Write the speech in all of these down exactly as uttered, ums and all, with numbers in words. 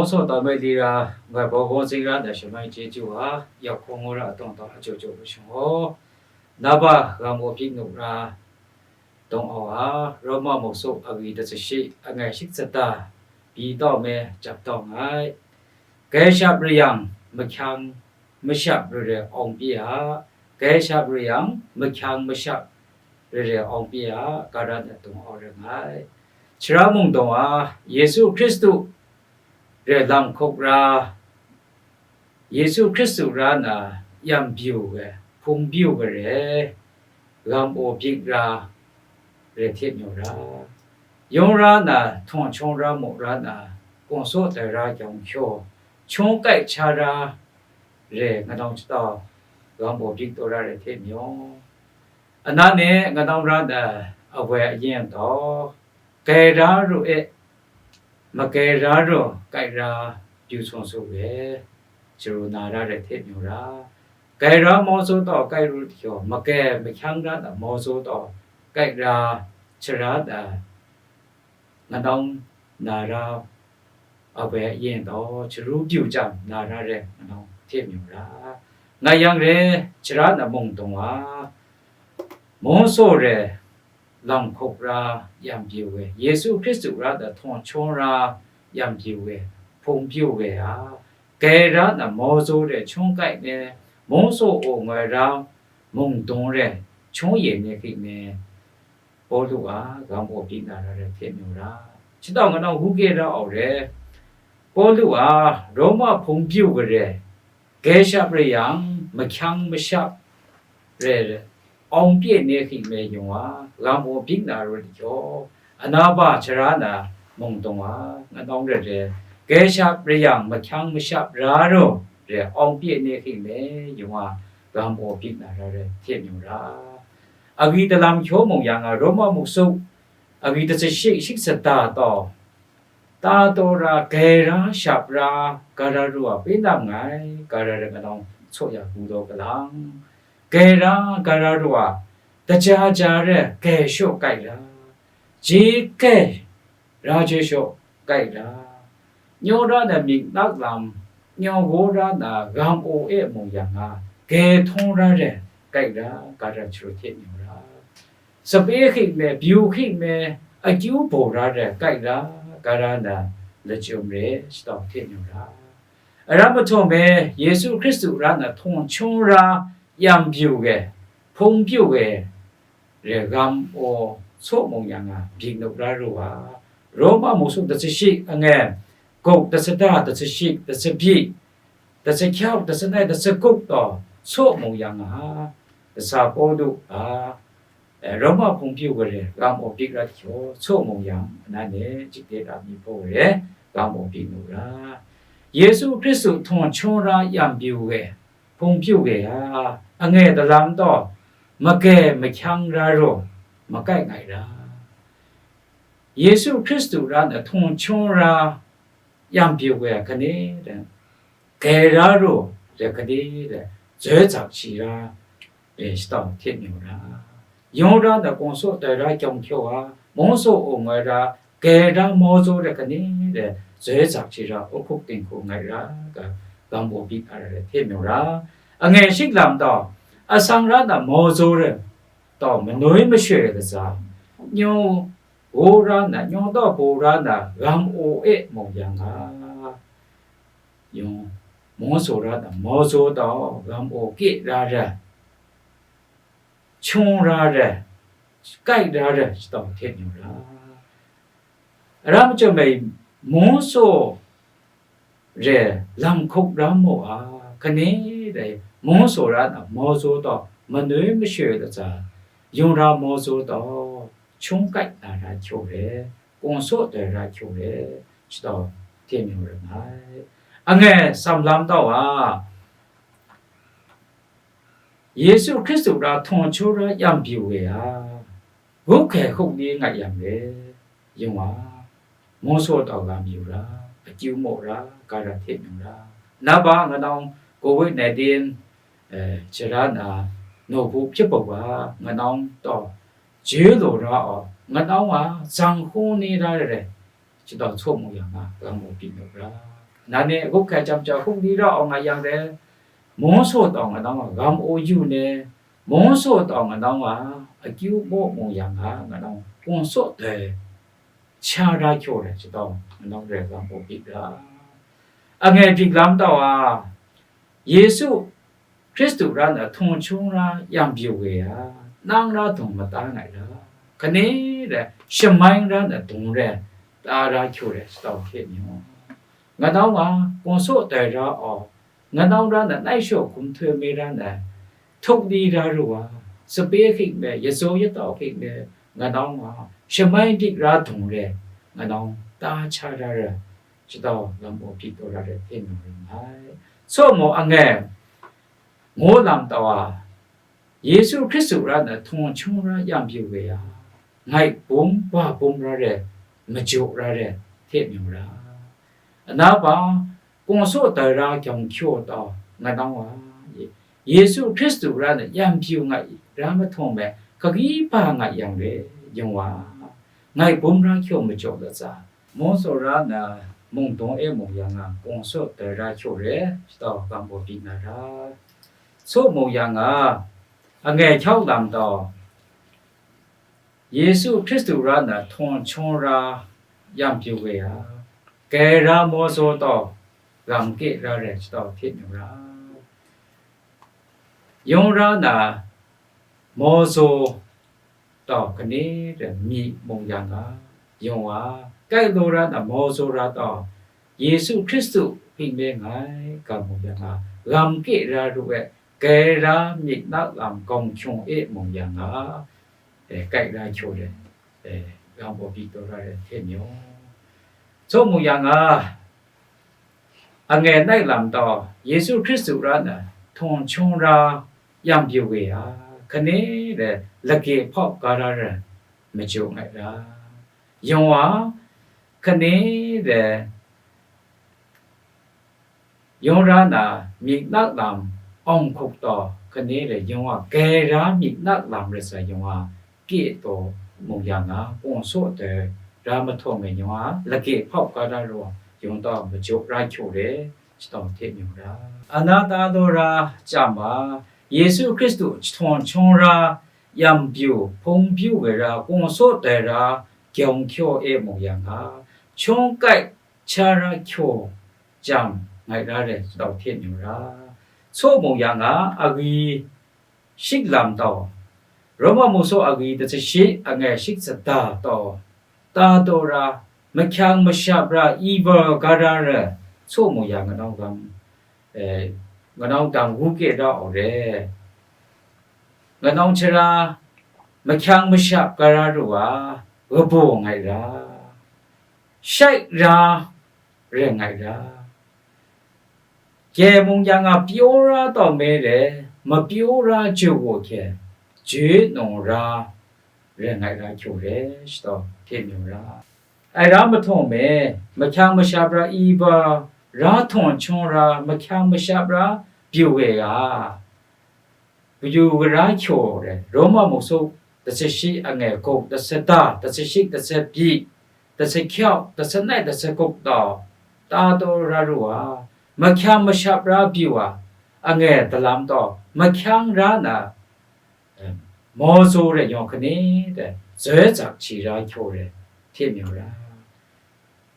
Saw tawn mai li ra, ngai baw gaw zing ra na shamai chyeju a, yawk hkawng wora a tawng tawng a jaw jaw lu shang gaw, na ba gam gaw byin nu ra, dawng au a, Roma muk suk a wi datsa shi, a ngai shik tsata, bi tau me, jap tau nngai. Gayshap rayang mahkyang mashap rare awng pyi a, gayshap rayang mahkyang mashap rare awng pyi a, karan a dawng au rai ngai. Shara mung dawng a, Yesu Hkristu re lam hkup ra, Yesu Hkristu ra na yam byu ai, hpung byu ai re, gam aw byin ra, re hte mayu ra, yawng ra na, htawng hkyawng ra mu ra na, kawng saw tai ra kyawng hkyaw, hkyawng kai hkya ra, re, nganawng chyatau, gam aw byin taw ra re hte mayu. Ana ne, nganawng ra na, awai ayin taw, grai ra ru e, magrai ra ru, kai ra, byu sung su we, sharu na ra re hte mayu ra, grai ra maw zaw taw, kai ru hkyaw, magrai mahkyang ra na maw zaw taw, kai ra, shara na, nganawng na ra, awai ayin taw, sharu byu jang na ra re, nganawng hte mayu ra, ngai yang re, shara na mung dawng a, mung saw re, lam hkup ra yam byu we, Yesu Hkristu ra da htawng hkyawng ra yam byu we, hpung byu we a, grai ra na maw zaw re hkyawng kai me, mung saw aw ngoi ra mung dawng re hkyawng ye me hkying me, Pawlu a gam aw byin na ra re hte mayu ra, chyatau nganawng hu ke ra au re, Pawlu a Roma hpung byu ai re, gayshap rayang mahkyang mashap re, awng pyi ne hkying me yung a, gam aw byin na ru hkyaw, ana ba shara na mung dawng a, nganawng re re, gayshap rayang mahkyang mashap ra ru re, awng pyi ne hkying me yung a, gam aw byin na ra re hte mayu ra, a wi dalam hkyaw mung yang a, Roma muk suk a wi datsa shi, shik tsata taw, ta taw ra, grai ra, shap ra, gara ru a, pyi nam nngai, gara ra, nganawng tsaw ya gu daw galang, grai ra, gara ru a, daja ja re, grai shaw kai ra, je grai ra je shaw kai ra, nyaw ra na myit nak lam, nyaw gaw ra na gam aw e mung yang a, grai htawng ra re, kai ra, gara sharu hte mayu ra, sape hkying me, byu hkying me, akyu baw ra re, kai ra, gara na lachyum re, chyatau hte mayu ra, aram ahtawng me, Yesu Hkristu ra na htawng hkyawng ra yam byu we, hpung byu we, re gam aw tsaw mung yang a, byin nu ra ru a, Roma muk suk datsa shi, angai guk, datsa da, datsa shi, datsa byi, datsa hkyau, datsa nai, datsa guk taw, tsaw mung yang a, kasa Pawlu a, e, Roma hpung byu ai re, gam aw byin ra hkyaw, tsaw mung yang, ana ne, jik de ra mi hpaw ai re, gam aw byin nu ra, Yesu Hkristu htawng hkyawng ra yam byu we, hpung byu we a, angai dalam taw, magrai mahkyang ra ru, makai ngai ra, Yesu Hkristu ra na htawng hkyawng ra yam byu we a, kane de, grai ra ru re, kane de, zoi zak shi ra, e, chyatau hte mayu ra, yawng ra na kawng saw tai ra kyawng hkyaw a, mung saw aw ngoi ra, grai ra maw zaw re, kane de, zoi zak shi ra, u hkup dinghku ngai ra, ga, gam aw byin na ra re hte mayu ra, angai shik lam taw, asang ra na maw zaw re, taw manoi mashoi ai kaza, nyaw gaw ra na, nyaw taw baw ra na gam aw e mung yang a, yung, mung saw ra na maw zaw taw, gam aw kye ra re, hkyawng ra re, kai ra re, chyatau hte mayu ra, aram chyawm ai, mung saw re lam hkup ra mu a, kane rai, mung saw ra na maw zaw taw, manoi mashoi ai kaza, yung ra maw zaw taw, hkyawng kai na ra hkyaw re, kawng saw tai ra hkyaw re, chyatau hte mayu ra ngai, angai sam lam taw a, Yesu Hkristu ra htawng hkyawng ra yam byu we a, gup hkai hkuk ni ngai yang re, yung a, mung saw taw gam yu ra, akyu maw ra, gara hte mayu ra, na ba nganawng covid nineteen, e, shara na, naw bu hpyip bau ga, nganawng taw, je law ra aw, nganawng a, zang hku ni ra re re, chyatau tsaw mu yang a, gam aw byin nu ra, Nan e gup hkai jam ja hkungdi ra awng a yang re, mung saw tawng a nang wa gam o yu ne, mung saw tawng a nang wa akyu maw mung yang a nga nang kung saw dai cha ra kyaw re, shataw nga nang re gam o bik ra. Angai bik lam taw a, Yesu Hkristu ra na htung hkyung ra yang byu we a, nang ra dung mata ngai ra, kane re shamai ra na dung re ta ra hkyu re, shataw hte myu. Nga nau nga, kung saw dai ra aw, nga nau ra na nai shaw hkum htoi me ra na, htuk di ra ru wa, sape hking me, yazaw yatau hking me, nga nau nga, shamai dik ra dung re, nga nau ta cha ra ra, shataw lam o byi taw ra re hte myu ring ai. Saw mu angai, ngu lam taw a, Yesu Hkristu ra na htung hkyung ra yang byu we a, ngai bum wa bum ra re, majaw ra re hte myu ra. Ana ba, kung saw dai ra gyawng hkyaw taw nga nang wa, Yesu Hkristu ra na yang byu ngai ra mahtung me, kagi ba ngai yang re, yung wa, ngai bum ra hkyaw majaw lat sa, mung saw ra na mungdawng e mung yang a, kung saw dai ra hkyaw re, shataw gam baw byi na ra. Saw mung yang a, angai hkyau lam taw, Yesu Hkristu ra na htung hkyung ra yang byu we a, grai ra maw zaw taw, gam ke ra re, shataw hte myu ra. Yung ra na maw zaw taw kane re myi mung yang a, yung wa, kai law ra na maw zaw ra taw, Yesu Hkristu hping me ngai ga mung yang a, gam ke ra ru e, grai ra myit nak lam gawng hkyung e mung yang a, e, kai ra hkyaw re, e, gam baw byi taw ra re hte myu. Saw mung yang a, angai nai lam taw, Yesu Hkristu ra na htung hkyung ra yang byu we a, kane re lage hpau ga ra re, majaw ngai ra. Yung wa, kane re, yung ra na myit nak lam awng hkup taw, kane re yung wa, grai ra myit nak lam rai sa yung wa, ke taw mung yang a, kung saw dai ra mahtung me yung a, lage hpau ga ra ru wa, yung taw majaw ra hkyaw re, shataw hte myu ra. Ana ta law ra chyam a, Yesu Hkristu htung hkyung ra yang byu, hpung byu we ra, kung saw dai ra gyawng hkyaw e mung yang a, hkyung kai cha ra hkyaw jam ngai ra re, shataw hte myu ra. Saw mung yang a, agwi shik lam taw, Roma mung saw agwi datsa shi angai shik tsada taw, ta taw ra, mahkyang mashap ra, iba ga ra re, saw mung yang nga nau gam, e, nga nau dang wu ke ra aw re, nga nau chara, mahkyang mashap ga ra ru wa, gabaw ngai ra, shai ra, ren ngai ra. Gye mung yang a pyaw ra taw me re, mapyaw ra ju gaw hkye, ju nung ra, ren ngai ra hkyaw re, shataw hte myu ra. Ai ra mahtung me, mahkyang mashap ra iba, ra htung hkyung ra, mahkyang mashap ra byu we ga, byu gara hkyaw re, Roma mung saw datsa shi angai gup, datsa da, datsa shik, datsa byi, datsa hkyau, datsa nai, datsa gup taw, ta taw ra ru wa, mahkyang mashap ra byu wa, angai dalam taw, mahkyang ra na, em, maw zaw re yawng kane, dai, zoi zak hti ra hkyaw re, hte myu ra.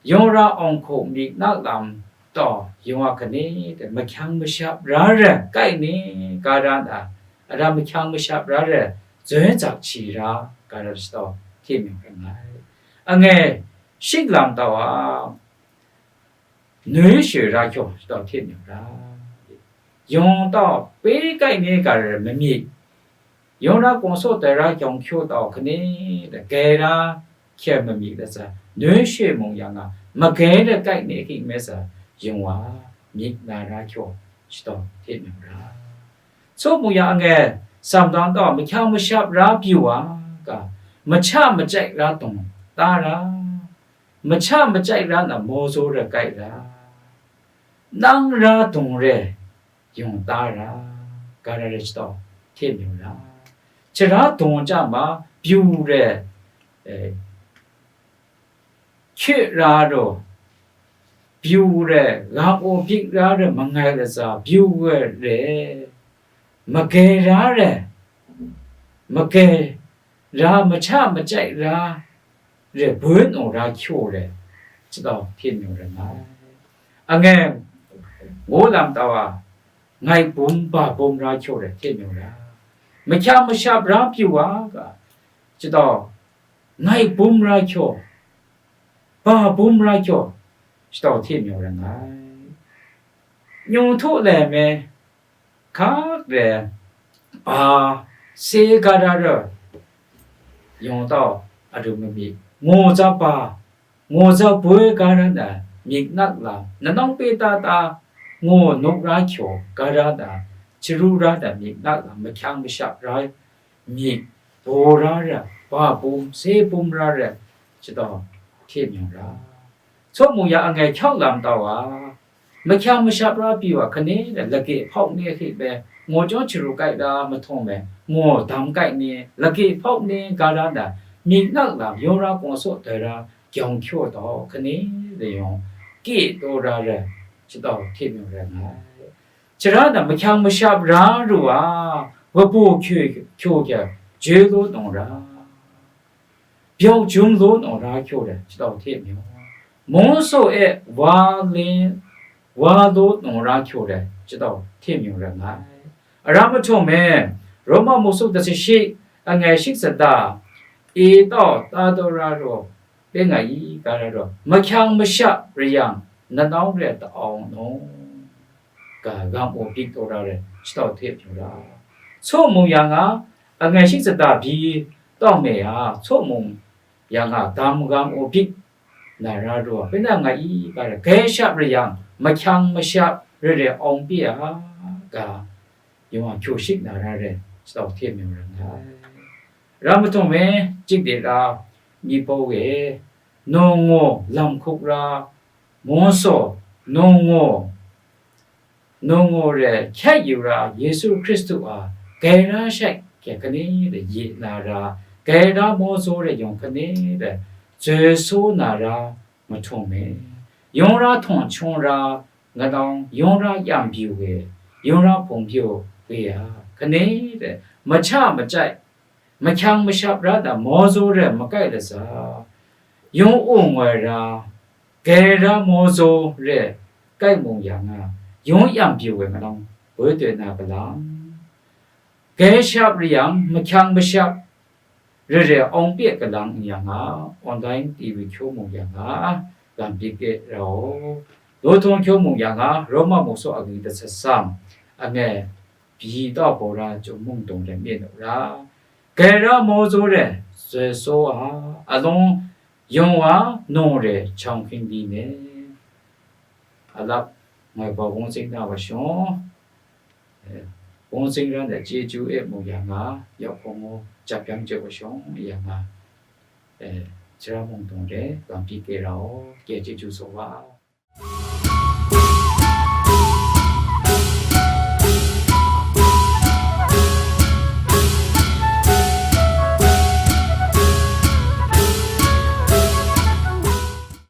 Yawng ra awng hku myit nak lam taw, yawng a kane, dai, mahkyang mashap ra re, kai ni, ga ra na, a ra mahkyang mashap ra re, zoi zak hti ra, ga ra shataw, hte myu ra nngai. Angai, shik lam taw a, nui shoi ra hkyaw, shataw hte myu ra. Yawng taw, pe kai ni, ga ra mamyit, yawng ra kung saw dai ra gyawng hkyaw taw kane, dai, grai ra hkye mamyit dat sa, nui shoi mung yang a, magai ra kai ni hking me sa, yung wa, myit na ra hkyaw, shataw hte myu ra. Saw mung yang angai, samdang taw, mahkyang mashap ra byu wa, ga, macha machai ra dung ta ra, macha machai ra na maw zaw ra kai ra, nang ra dung re, yung ta ra, ga ra re shataw hte myu ra. Chara dung chyam ma, byu re, e, hkye ra ru, byu re, gam o bik ra re, mangai latsa byu re, magay ra re, magay ra, macha machai ra re, bun o ra hkyaw re, chyatau hte myu ra nga ai. Angai ngu lam tau a, ngai bum ba bum ra hkyaw re hte myu ra, mahkyang mashap ra pyu wa ga, chyatau ngai bum ra hkyaw, ba bum ra hkyaw, chyatau hte myu ra nga ai. Nyu htu lai me, hkak re, ba, se ga ra ra, yawng tau arum ami, ngo za ba, ngo za boi ga ra na, myit nak lam, nanawng pe ta ta, ngo nuk ra hkyaw ga ra na, chyaru ra na, myit nak lam, mahkyang mashap ra, myit baw ra ra, ba bum, se bum ra ra, chyatau hte myu ra. Tsaw mu ya angai hkyaw lam tau a, mahkyang mashap ra pyi wa hkane, lagye hpawk ni hkrit me, ngo chyawng chyaru kai ra mahtung me, ngo dam kai ni, lagye hpawk ni ga ra na, myit nak lam, yawng ra kawng saw dai ra, gyawng hkyaw tau hkane, layawng kye taw ra ra, chyatau hte myu ra nga ai. Chara na mahkyang mashap ra ru a, wabu hkyu hkyu kya, joi law nung ra, byau jum law nung ra hkyu re, chyatau hte myu. Mung saw e wa le, wa law nung ra hkyu re, chyatau hte myu ra nga ai. Aram mahtung me, Roma muksu dasi shi, angai shi tsada, e tau ta daw ra ru, pe nga i, ga ra ru, mahkyang mashap ra yang, nanawng re ta-awng nung, ga gam o bik taw ra re, chyatau hte myu ra. Tsaw mu yang a, angai shi tsada byi tawng me a, tsaw mu yang a, dam gam o bik na ra ru, pe na nga i, ga ra, gai shap ra yang, mahkyang mashap re re awng pyi a, ga, yawng a hkyu shik na ra re, chyatau hte myu ra nga ai. Ram mahtung me, chik de ra, mi pau e, nung ngo lam hkup ra, mung saw, nung ngo, nung ngo re hkyai yu ra, Yesu Hkristu a gai ra shai hkye hkani re ye na ra, gai ra maw zaw re yawng hkani re zoi saw na ra mahtung me, yawng ra htawng hkyung ra, ngatawng yawng ra yam byu we, yawng ra hpung byu we a, hkani re macha machai, mahkyang mashap ra da maw zaw re makai latsa, yawng ung wai ra, gai ra maw zaw re kai mung yang a, yawng yam byu we ngatawng, boi doi na galang, gai shap ra yang, mahkyang mashap re re awng pyi galang n yang a, online T V hkyu mung yang a, lam byi kye ra u. Law htawng hkyu mung yang a, Roma muksu agyi dasa sam, angai byi tau baw ra, chyum mung dung re myin u ra, gai ra maw zaw re zoi saw a, alung yawng wa nung re hkyung hkingdi ne, a lap ngoi bau wung tsing na wa shawng, wung tsing ran de chyeju e mu yang a, yawk hkawng u jap yang je wa shawng yang a, e, sara mung dung re lam byi kye ra u, kye chyeju saw wa.